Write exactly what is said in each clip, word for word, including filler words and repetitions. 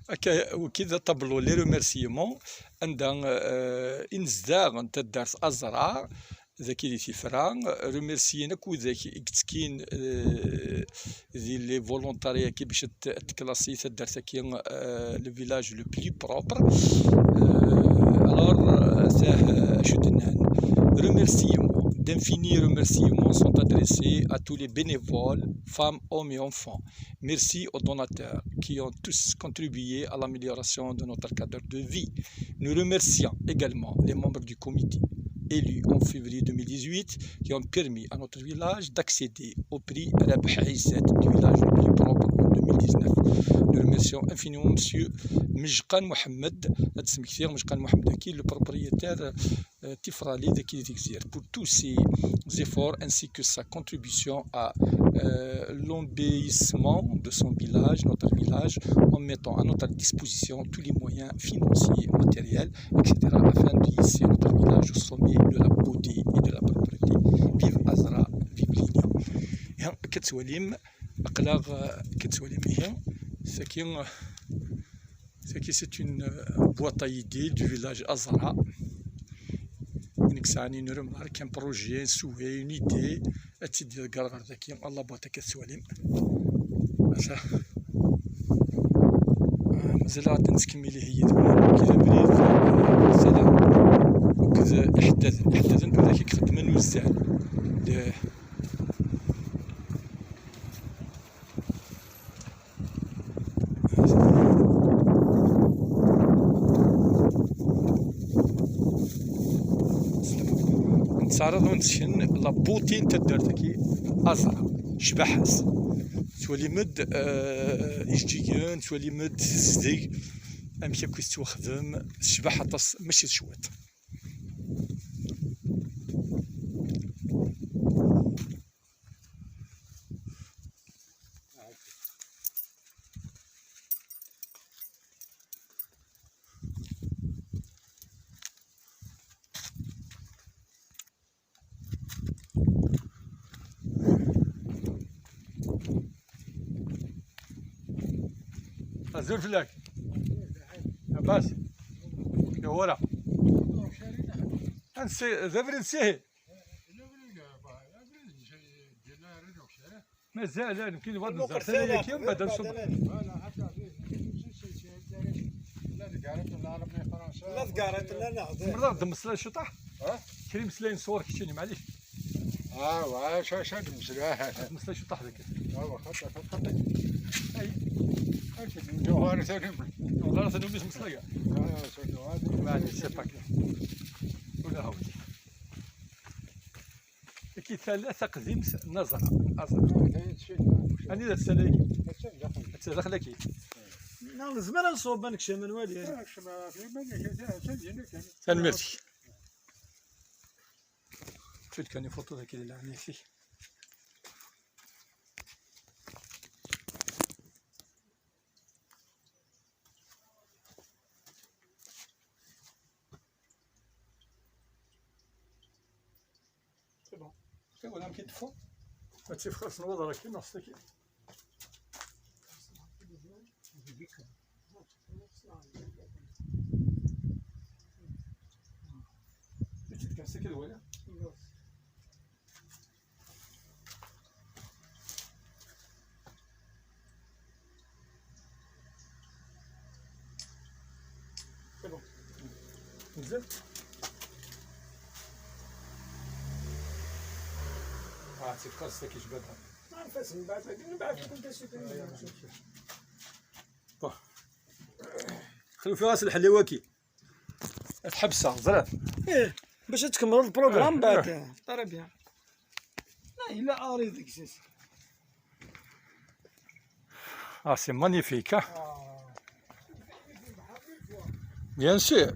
Akka, wiki d tableau les remerciements, anda, euh, i nezdeɣ n taddart Azra, dagi di Tifra, remercier akk widak i yettekkin, euh, di les volontariats-agi bac ad, ad tklasi taddart-agi, euh, le village le plus propre. Euh, alors, euh, ça, euh, je te donne. Remerciements, d'infinis remerciements sont adressés à tous les bénévoles, femmes, hommes et enfants. Merci aux donateurs qui ont tous contribué à l'amélioration de notre cadre de vie. Nous remercions également les membres du comité élus en février deux mille dix-huit qui ont permis à notre village d'accéder au prix Rabh Izzat du village le plus propre en deux mille dix-neuf. Nous remercions infiniment Monsieur Mejkan Mohamed, Mejkan Mohamed, qui est le propriétaire euh, Tifrali de Kiri Tigzir, pour tous ses efforts ainsi que sa contribution à, euh, l'embellissement de son village, notre village, en mettant à notre disposition tous les moyens financiers, matériels, et cetera, afin de hisser notre village au sommet de la beauté et de la propreté. Vive Azra, vive Lidia. Ihi, akka tettwalim, aql-aɣ, euh, akka tettwalim ihi, c'est que, euh, c'est que c'est une, euh, boîte à idées du village Azra. Nekk sɛan une remarque, un projet, un souhait, une idée, ad tt-id-ḍeggreɣ ɣer daki, à la boîte akka tettwalim. Ata. Ah, mazal ad nettkemmil ihi yid-wen, akked abrid, eh, ssalam, akked iḥeddaden. Iḥeddaden d widak i ixeddmen uzzal. De- Nettɛaraḍ ad nesken la beauté n taddart-agi, Azra, ccbaḥa-s. Tettwalim-d, eh, ijeǧǧigen, tettwalim-d tezdeg, amek akk i tettwaxdem, tecbeḥ aṭas, mačči d cwiṭ. Azul fell-ak. Labas. Iwala. Ansi, d abrid sihi. Mazal, nekkini bɣiɣ ad nẓer tala-agi, mbaɛd ad nṣubb. La tgariṭ, la, la, la, la. Tzemreḍ ad d-temmeslayeḍ ciṭuḥ? Ha? Kra imeslayen sɣur keččini, maɛlic. Ah, wa, acu, acu ad d-mmeslayeɣ? Ad d-temmeslayeḍ ciṭuḥ dagi. Ah, wa, xaṭi, xaṭi, xaṭi. Ay. Acu d-nǧuɣ ara tanumi? Wala ara tanumi tmeslayeḍ. Ah, acu d-nǧuɣ ara tanumi? Maɛlic, c'est pas grave. Ula hawt. Ki tala taqdimt n Azra, n Azra. Anida tala-agi? Atta daxel-agi. Neɣ nezmer ad nṣubb, ad nekcem, ad nwali. Tanemmirt-ik. Ttut kan ifuṭu dagi di leɛnaya-k. C'est bon. C'est bon, un petit fond. Ma tifxas n waḍar-agi neɣ s tagi? Mačči d kan s tagi d waya? C'est bon. Mazal? Ah, c'est quoi, c'est qui je bats? Bon. Xlifi ɣas lḥelliwa-ki. Ad ḥebseɣ, ẓriɣ. Ih, bac ad tkemmleḍ le programme, eh, mbaɛd. Eh. Très bien. Là, il a arrêté, c'est ça. Ah, c'est magnifique, hein? Bien sûr.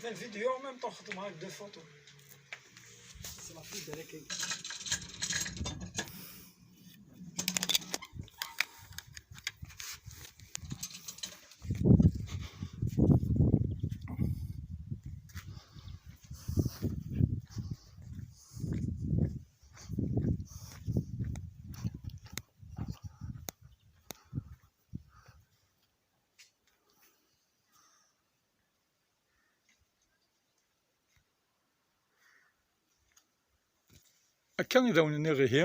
La vidéo en même temps, خدمها deux photos. C'est la plus belle. Akka i d awen-nniɣ ihi,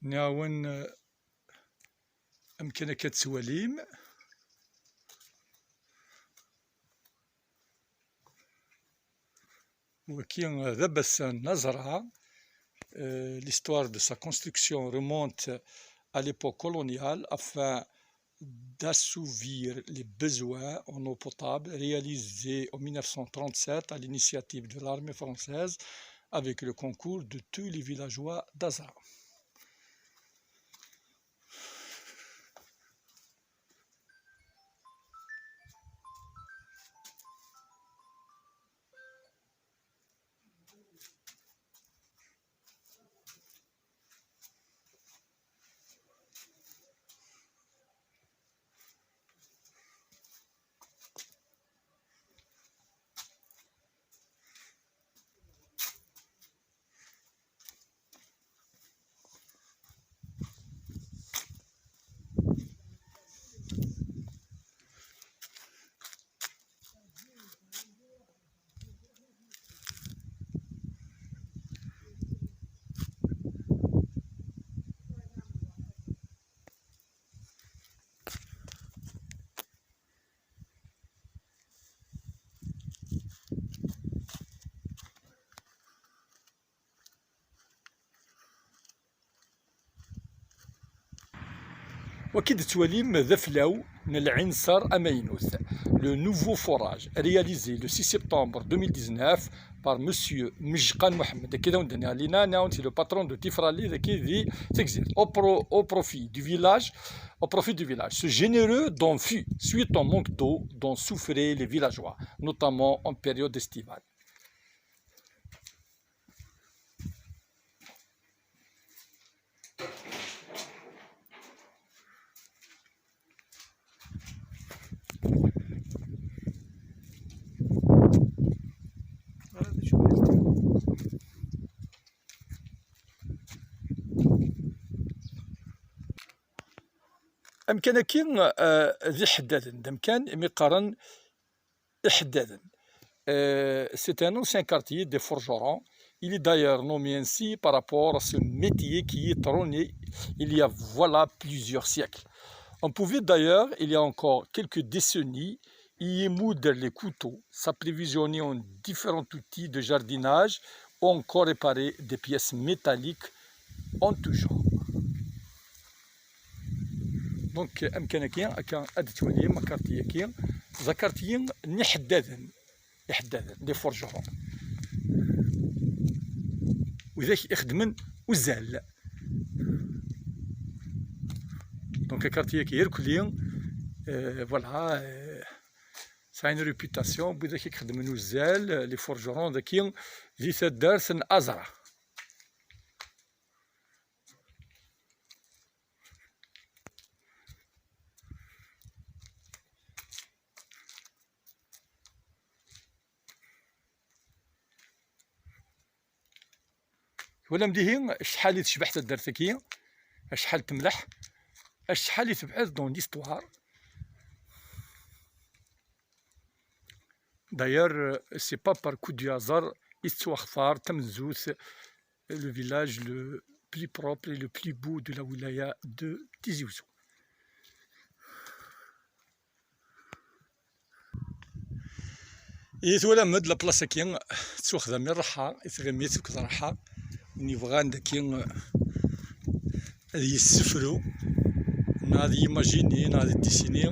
nniɣ-awen, eh, amkan akka ad tettwalim. Waki d abasan n Azra. Euh, l'histoire de sa construction remonte à l'époque coloniale afin d'assouvir les besoins en eau potable réalisés en mille neuf cent trente-sept à l'initiative de l'armée française avec le concours de tous les villageois d'Azra. Waki d-tettwalim d aflaw n Lɛinṣer amaynut, le nouveau forage, réalisé le six septembre deux mille dix-neuf par Monsieur Mejqan Mohamed. Kida undani alina, c'est le patron de Tifrali, de Kidi, au pro-, au profit du village, au profit du village. Ce généreux don fut suite au manque d'eau dont souffraient les villageois, notamment en période estivale. Amkan-agi, euh, d iḥeddaden, d amkan imi qqaren iḥeddaden. Euh, c'est un ancien quartier des forgerons. Il est d'ailleurs nommé ainsi par rapport à ce métier qui y trônait il y a voilà plusieurs siècles. On pouvait d'ailleurs, il y a encore quelques décennies, y émoudre les couteaux, s'approvisionner en différents outils de jardinage ou encore réparer des pièces métalliques en tout genre. Donc, amkan-agi, akka ad tettwalim, akarti-agi, d akarti n iḥeddaden, iḥeddaden, des forgerons. Widak ixeddmen uzzal. Donc, akarti-agi irkelli, euh, voilà, euh, ça a une réputation, widak ixeddmen uzzal, les forgerons, daki, di taddart n Azra. Twalam dihi acḥal i tecbeḥ taddart-agi, acḥal temleḥ, acḥal i tebɛed dans l'histoire. D'ailleurs, c'est pas par coup du hasard i tettwaxtar tamenzut, le village le plus propre et le plus beau de la wilaya de Tizi Ouzou. I twalam-d la place-agi, tettwaxdam i rraḥa, i tɣimit akked rraḥa. Win yebɣan daki ad yessefru, neɣ ad yimajini, neɣ ad yidisini,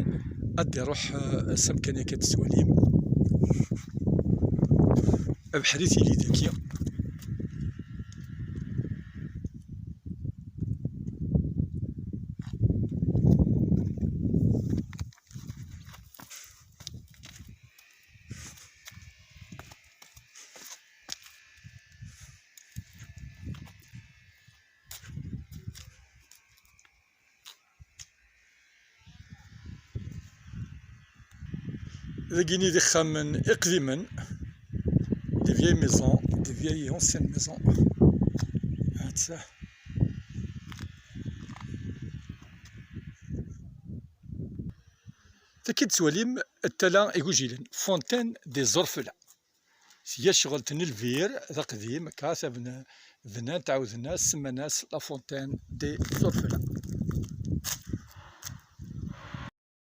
ad d-iruḥ, eh, s amkan akka d-tettwalim. Abeḥri tili daki. Dagini d ixxamen iqdimen, des vieilles maisons, des vieilles anciennes maisons. Hatta. Taki d-tettwalim tala igujilen, Fontaine des Orphelins. Tga ccɣel n lbir d aqdim, akka, tabna-, bnan-t, ɛawden-as, semman-as La Fontaine des Orphelins.